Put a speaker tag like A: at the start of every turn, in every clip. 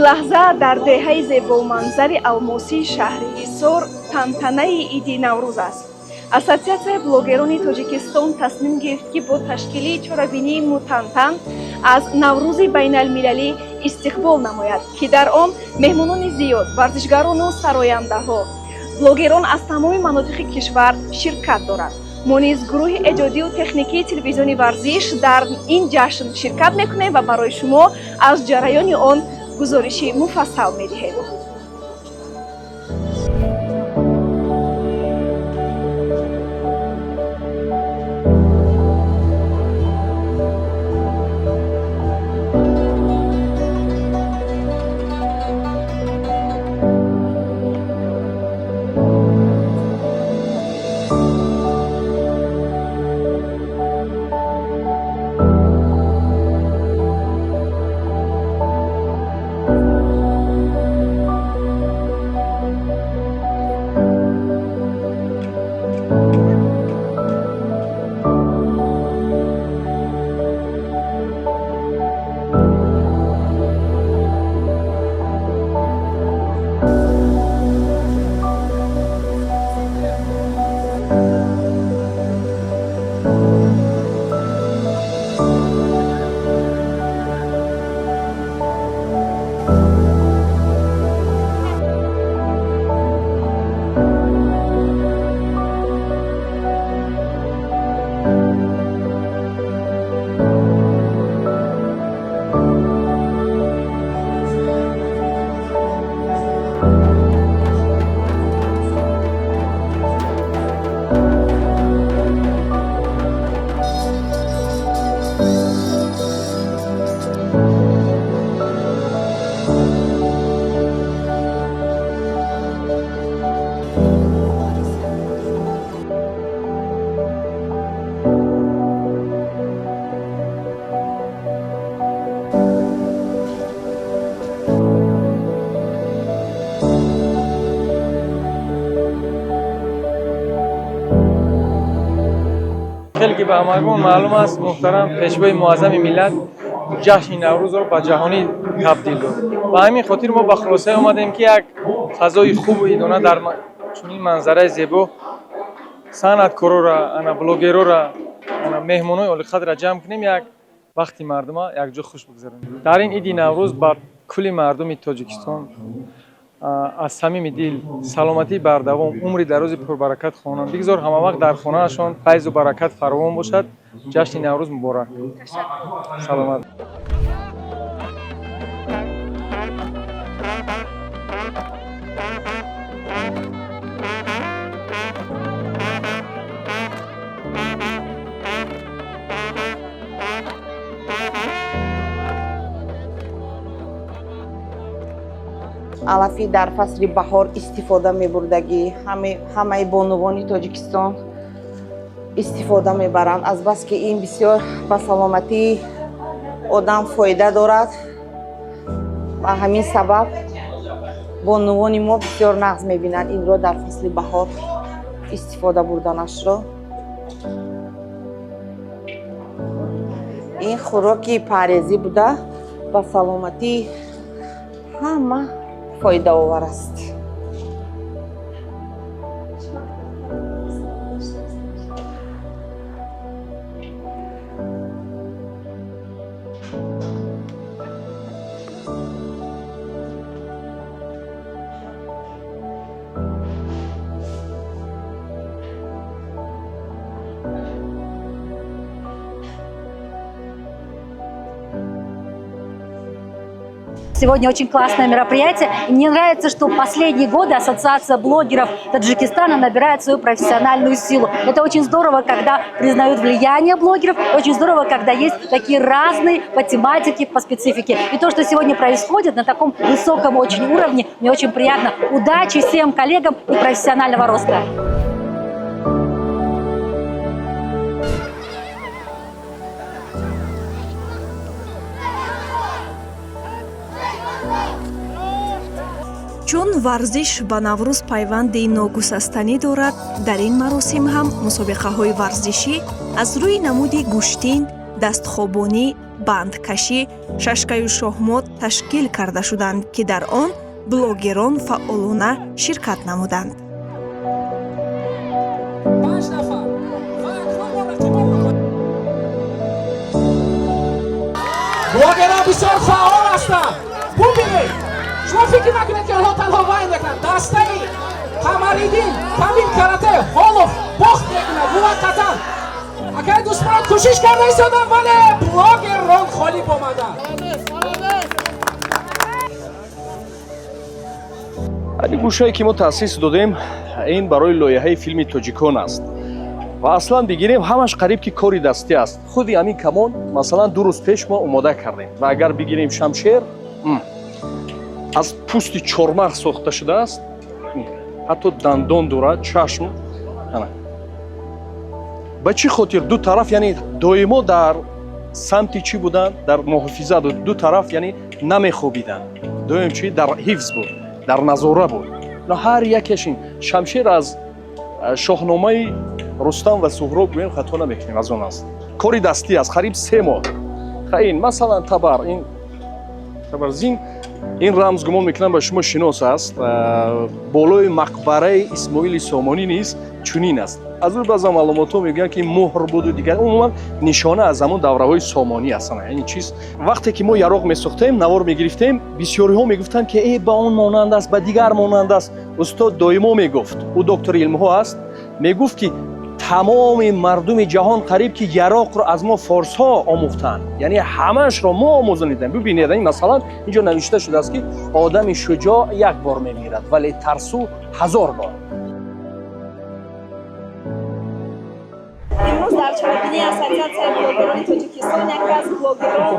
A: Лаҳза дар деҳаи зебоманзари Алмосии шаҳри Ҳисор тантанаи иди Наврӯз аст. Ассотсиатсияи блогерони Тоҷикистон тасмим гирифт, ки бо ташкили чорабинии мутантан аз Наврӯзи байналмилалӣ истиқбол намояд, ки дар он меҳмонони зиёд, варзишгарону сарояндаҳо, блогерон аз тамоми манотиқи кишвар ширкат доранд. Мо низ, гурӯҳи эҷодию техникии телевизиони Варзиш, дар ин ҷашн ширкат мекунем ва барои шумо аз ҷараёни он гузориши муфассал медиҳем.
B: Хеле ки ба ҳамагон маълум аст, муҳтарам Пешвои Муаззами миллат ҷашни Наврӯзро ба ҷаҳонӣ табдил дод. Ба ҳамин хотир мо ба хулосае омадем, ки як фазои хубу идона дар чунин манзараи зебо санъаткорора, ана блогерора, ана меҳмонои олиқадрра ҷамъ кунем, як вақти мардума якҷо хуш бигзаронем. Дар ин иди Наврӯз ба кулли мардуми Тоҷикистон аз самими дил саломатии бардавом, умри дарози пурбаракат хоҳонам. Бигзор ҳамавақт дар хонаашон файзу баракат фаровон бошад. Ҷашни Наврӯз муборак, саломат.
C: Алафи дар фасли баҳор истифода мебурдагӣ, ҳамаи бонувони Тоҷикистон истифода мебаранд, азбаски ин бисёр ба саломатии одам фоида дорад. Ба ҳамин сабаб бонувони мо бисёр нағз мебинанд инро дар фасли баҳор истифода бурданашро. Ин хӯроки парҳезӣ буда, ба саломатии ҳама фоидаовар аст.
D: Сегодня очень классное мероприятие. И мне нравится, что последние годы Ассоциация блогеров Таджикистана набирает свою профессиональную силу. Это очень здорово, когда признают влияние блогеров. Очень здорово, когда есть такие разные по тематике, по специфике. И то, что сегодня происходит на таком высоком очень уровне, мне очень приятно. Удачи всем коллегам и профессионального роста.
A: Чун варзиш ба Наврӯз пайванди ногусастанӣ дорад, дар ин маросим ҳам мусобиқаҳои варзишӣ аз рӯи намуди гӯштин Дастхобонӣ, бандкашӣ, шашкаю шоҳмот ташкил карда шуданд, ки дар он блогерон фаъолона ширкат намуданд.
E: Блогерон бисёр фаъол ҳастанд. Бубинед, шумо фикр накунед, ки онҳо танҳо вайн мекунанд. Дастаи Қамариддин Камил Карате Ҳолов бохт мекунад муваққатан. Акай Дӯстмурод кӯшиш карда истоданд, вале блогерон ғолиб омаданд.
F: Ҳамин гӯшае, ки мо таъсис додем, ин барои лоиҳаи филми тоҷикон аст. Ва аслан бигирем, ҳамаш қариб ки кори дастӣ аст. Худи ҳамин камон, масалан, 2 рӯз пеш мо омода кардем. Ва агар бигирем, шамшер аз пӯсти чормағз сохта шудааст, ҳатто дандон дорад, чашм. Ба чӣ хотир ду тараф, яъне доимо дар самти чӣ буданд, дар муҳофизат буд, ду тараф, яъне намехобиданд, доим чӣ дар ҳифз буд, дар назора буд. Ҳар якеш ин шамшер аз шоҳномаи Рустам ва Суҳроб гӯем, хато намекунем, аз он аст. Кори дастӣ аст, қариб 3 моҳ. Ин масалан табар, ин табарзин, ин рамз, гумон мекунам, ба шумо шинос аст. Болои мақбараи Исмоили Сомонӣ низ чунин аст. Аз ӯ баъзан маълумотҳо мегӯянд, ки муҳр буду дигар, умуман нишона аз ҳамон давраҳои сомонӣ аст ин чиз. Вақте ки мо яроқ месохтем, навор мегирифтем, бисёриҳо мегуфтанд, ки э, ба он монанд аст, ба дигар монанд аст. Устод доимо мегуфт, ӯ доктори илмҳо аст, мегуфт, ки тамоми мардуми ҷаҳон қариб ки яроқро аз мо форсҳо омӯхтанд, яъне ҳамаашро мо омӯзонидем. Бибинед, ин масалан инҷо навишта шудааст, ки одами шуҷоъ як бор мемирад, вале тарсу 1000 бор.
A: Имрӯз дар чорабинии Ассотсиатсияи блогерони Тоҷикистон яке аз блогерон,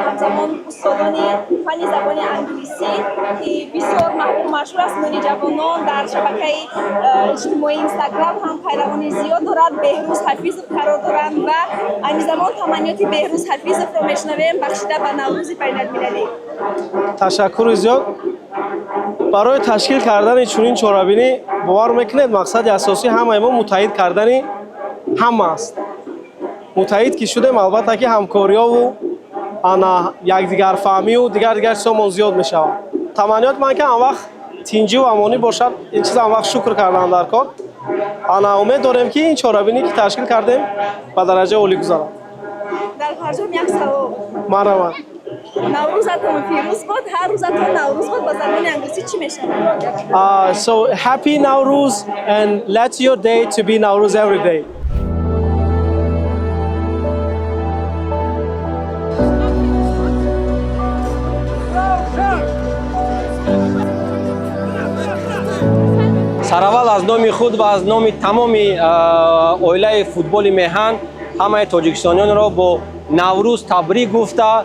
A: ҳамзамон устодони фанни забони англисӣ, ки бисёр маҳбуб, машҳур аст миёни ҷавонон, дар шабакаи иҷтимоии Инстаграм ҳам пайравони зиёд дорад, Беҳрӯз Ҳафизов қарор доранд ва айни замон таманниёти Беҳрӯз Ҳафизовро мешунавем, бахшида ба Наврӯзи байналмилалӣ.
G: Ташаккури зиёд барои ташкил кардани чунин чорабинӣ. Бовар мекунед, мақсади асосӣ ҳамаи мо муттаҳид кардани ҳама аст. Муттаҳид ки шудем, албатта ки ҳамкориёву ана якдигарфаҳмию дигар дигар чизҳомон зиёд мешавад. Таманниёти ман ки ҳамвақт тинҷиву амонӣ бошад. Ин чиз ҳамвақт шукр кардан дар кор. Ана умед дорем, ки ин чорабинӣ, ки ташкил кардем, ба дараҷаи олӣ гузарад.
A: Дар фарҷом як савол.
G: Марҳамат.
A: Наврӯзатон фирӯз бод, ҳар рӯзатон Наврӯз бод ба забони англисӣ чӣ мешавад?
G: So happy Nowruz and let your day to be Nowruz every day.
H: Сараввал аз номи худ ва аз номи тамоми оилаи футболи меҳан ҳамаи тоҷикистониёнро бо Наврӯз табрик гуфта,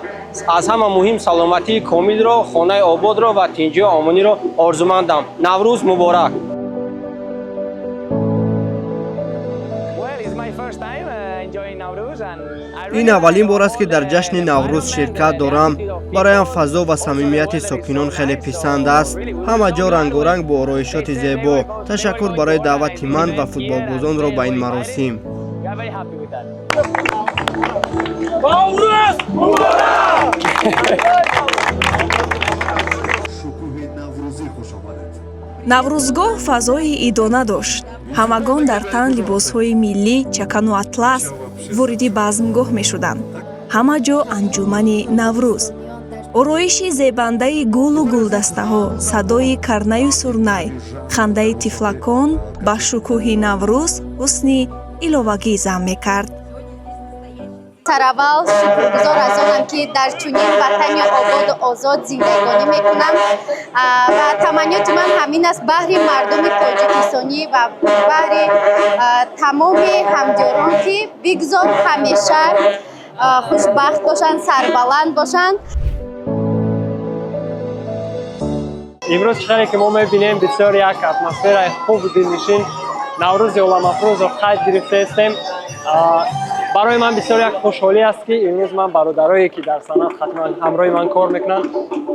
H: аз ҳама муҳим саломатии комилро, хонаи ободро ва тинҷию омониро орзумандам. Наврӯз муборак!
I: Ин аввалин бор аст, ки дар ҷашни Наврӯз ширкат дорам. Бароям фазо ва самимияти сокинон хеле писанд аст. Ҳама ҷо рангоранг бо ороишоти зебо. Ташаккур барои даъвати ман ва футболбозонро ба ин маросим.
E: Наврӯз муборак!
J: Шукӯҳи наврӯзӣ хуш омадед!
A: Наврӯзгоҳ фазои идона дошт. Ҳамагон дар тан либосҳои миллӣ, чакану атлас вориди базмгоҳ мешуданд. Ҳама ҷо анҷумани Наврӯз, ороиши зебандаи гулу гулдастаҳо, садои карнаю сурнай, хандаи тифлакон ба шукӯҳи Наврӯз ҳусни иловагӣ зам мекард.
K: Сараввал шукргузор аз онам, ки дар чунин ватани ободу озод зиндагонӣ мекунам ва таманниёти ман ҳамин аст баҳри мардуми тоҷикистонӣ ва баҳри тамоми ҳамдиёрон, ки бигзор ҳамеша хушбахт бошанд, сарбаланд бошанд.
B: Имрӯз чӣ ки мо мебинем, бисёр як атмосфераи хубу дилнишин, Наврӯзи оламафрӯзро қайд гирифтаистем. Барои ман бисёр як хушҳолӣ аст, ки имрӯз ман бародарое, ки дар санъат ҳатман ҳамроҳи ман кор мекунанд,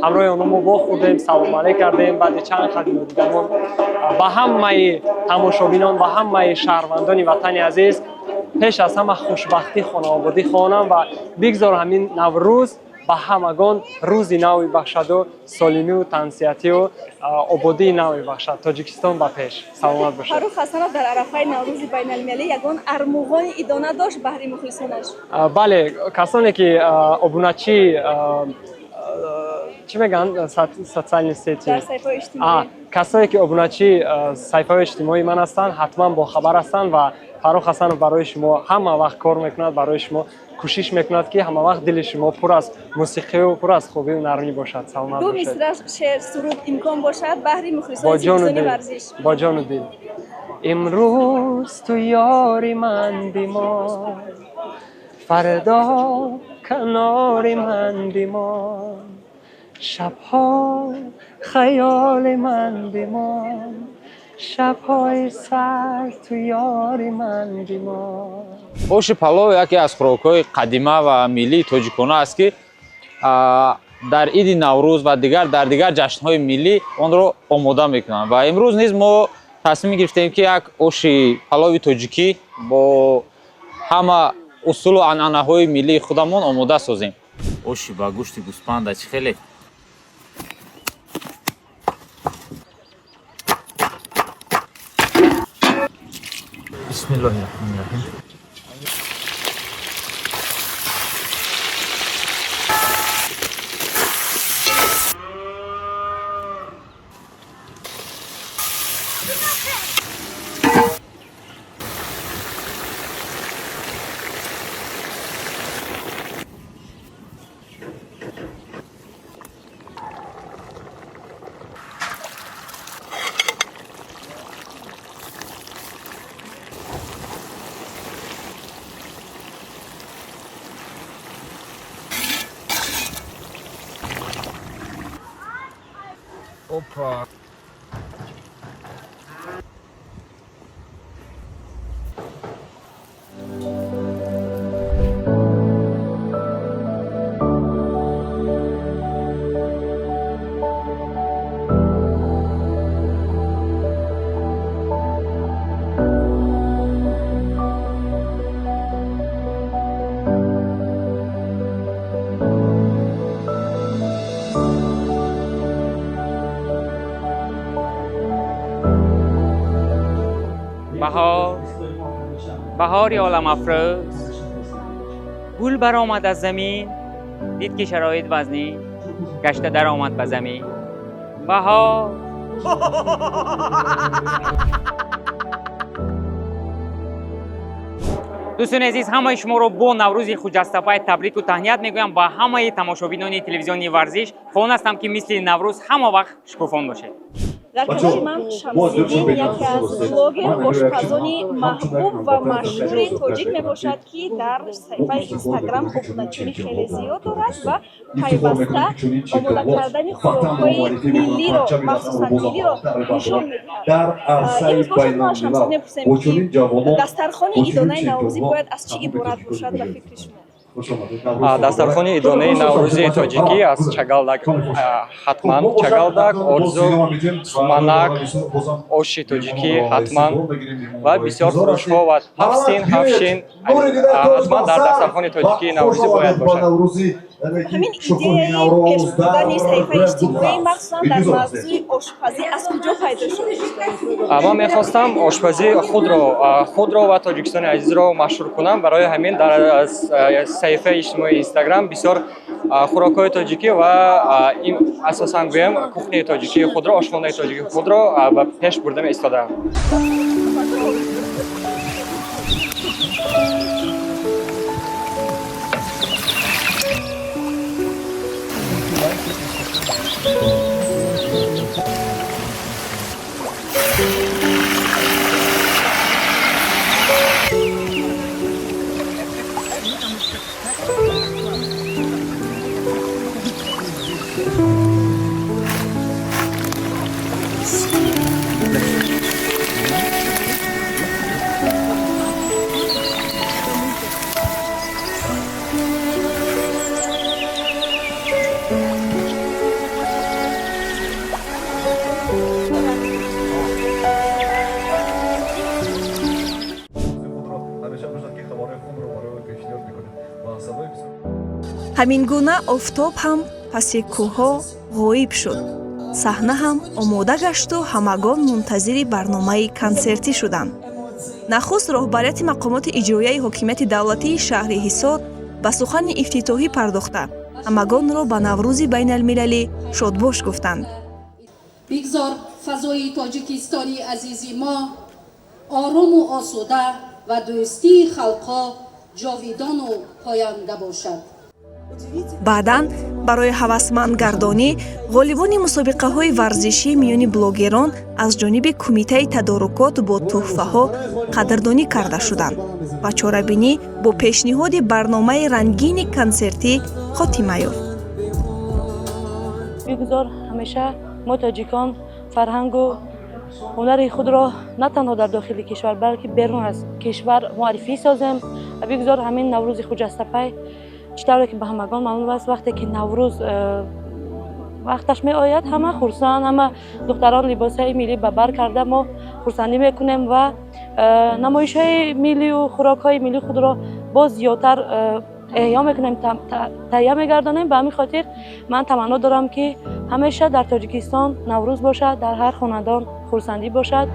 B: ҳамроҳи онҳо мо вохӯрдем, салом алейк кардем баъди чанд қадр нодидамон. Ба ҳамаи тамошобинон, ба ҳамаи шаҳрвандони ватани азиз
L: Пеш аз ҳама хушбахтӣ, хонаободӣ хоҳонам ва бигзор ҳамин Наврӯз ба ҳамагон рӯзи нави бахшаду солимию тансиҳатию ободии нави бахшад. Тоҷикистон ба пеш, саломат бошед.
A: Фаррух Ҳасанов дар арафаи Наврӯзи байналмилалӣ ягон армуғони идона дошт баҳри мухлисонаш?
L: Бале, касоне ки обуначи, чӣ мегӯянд, социальные сети,
A: дар саҳифаҳои иҷтимоӣ,
L: касое ки обуначи саҳифаҳои иҷтимоии ман ҳастанд, ҳатман бохабар ҳастанд ва Фаррух Ҳасанов барои шумо ҳама вақт кор мекунад, барои шумо кӯшиш мекунад, ки ҳама вақт дили шумо пур аз мусиқию пур аз хубию нармӣ бошад. Саломат
A: Ду
L: бошед.
A: мисра шеър, суруд имкон бошад баҳри
L: Бо
A: мухлисони
L: ҷону
A: телевизиони
L: дил.
A: Варзиш.
L: Бо ҷону дил. Имрӯз ту ёри ман бимон, фардо канори ман бимон, шабҳо хаёли ман бимон, шабҳои сард ту ёри ман бимон.
M: Оши палов яке аз хӯрокҳои қадима ва миллии тоҷикона аст, ки дар иди Наврӯз ва дигар дар дигар ҷашнҳои миллӣ онро омода мекунанд. Ва имрӯз низ мо тасмим гирифтем, ки як оши палови тоҷикӣ бо ҳама усулу анъанаҳои миллии худамон омода созем. Оши ба гӯшти гӯспанда чӣ хеле. Бисмиллоҳи раҳмони раҳим. Опа.
N: بهار، بهاری عالم افروز، گل برآمد از زمین، دید که شرایط وزنی گشته در آمد به زمین. بهار. Дӯстони азиз, ҳамаи шуморо бо Наврӯзи хуҷастапай табрику таҳният мегӯям ва ҳамаи тамошобинони телевизиони Варзиш хоҳон ҳастам, ки мисли Наврӯз ҳама вақт шукуфон бошед.
A: Дар канори ман Шамсиддин, яке аз блогер ошпазони маҳбуб ва машҳури тоҷик мебошад, ки дар саҳифаи Инстаграм обуначиёни хеле зиёд дорад ва пайваста омода кардани хӯрокҳои миллиро, махсусан миллиро нишон медиҳад. Имрӯз бошад, мо аз Шамсиддин мепурсем, ки дастархони идонаи наврӯзӣ бояд аз чӣ иборат бошад ба фикри шумо?
O: Дастархони идонаи наврӯзии тоҷикӣ аз чагалдак, ҳатман чагалдак, орзу, суманак, оши тоҷикӣ ҳатман ва бисёр хӯришҳо ва ҳафтсин, ҳафтшин ҳатман дар дастархони тоҷикии наврӯзӣ бояд бошад.
A: Ҳамин идеяи пеш бурдани саҳифаи иҷтимоӣ, махсусан дар мавзӯи ошпазӣ, аз куҷо пайдо шуд?
O: Ман мехостам ошпазии худро ва Тоҷикистони азизро машҳур кунам. Барои ҳамин дар саҳифаи иҷтимоии Инстаграм бисёр хӯрокҳои тоҷикӣ ва асосан гӯям, кухняи тоҷикии худро, ошхонаи тоҷикии худро ба пеш бурда меистодаам.
A: Ҳамин гуна офтоб ҳам паси кӯҳҳо ғоиб шуд, саҳна ҳам омода гашту ҳамагон мунтазири барномаи консертӣ шуданд. Нахуст роҳбарияти мақомоти иҷроияи ҳокимияти давлатии шаҳри Ҳисор ба сухани ифтитоҳӣ пардохта, ҳамагонро ба Наврӯзи байналмилалӣ шодбош гуфтанд.
P: Бигзор фазои Тоҷикистони азизи мо орому осуда ва дӯстии халқҳо ҷовидону поянда бошад.
A: Баъдан барои ҳавасмандгардонӣ ғолибони мусобиқаҳои варзишӣ миёни блогерон аз ҷониби кумитаи тадорукот бо тӯҳфаҳо қадрдонӣ карда шуданд ва чорабинӣ бо пешниҳоди барномаи рангини консертӣ хотима ёфт.
Q: Бигузор ҳамеша мо, тоҷикон, фарҳангу ҳунари худро на танҳо дар дохили кишвар, балки берун аз кишвар муаррифӣ созем ва бигузор ҳамин Наврӯзи хуҷастапай, чӣ тавре ки ба ҳамагон маълум аст, вақте ки Наврӯз вақташ меояд, ҳама хурсанд, ҳама духтарон либосҳои миллӣ ба бар карда, мо хурсандӣ мекунем ва намоишҳои миллию хӯрокҳои миллии худро боз зиёдтар эҳё мекунем, таҳия мегардонем. Ба ҳамин хотир ман таманно дорам, ки ҳамеша дар Тоҷикистон Наврӯз бошад, дар ҳар хонадон хурсандӣ бошад.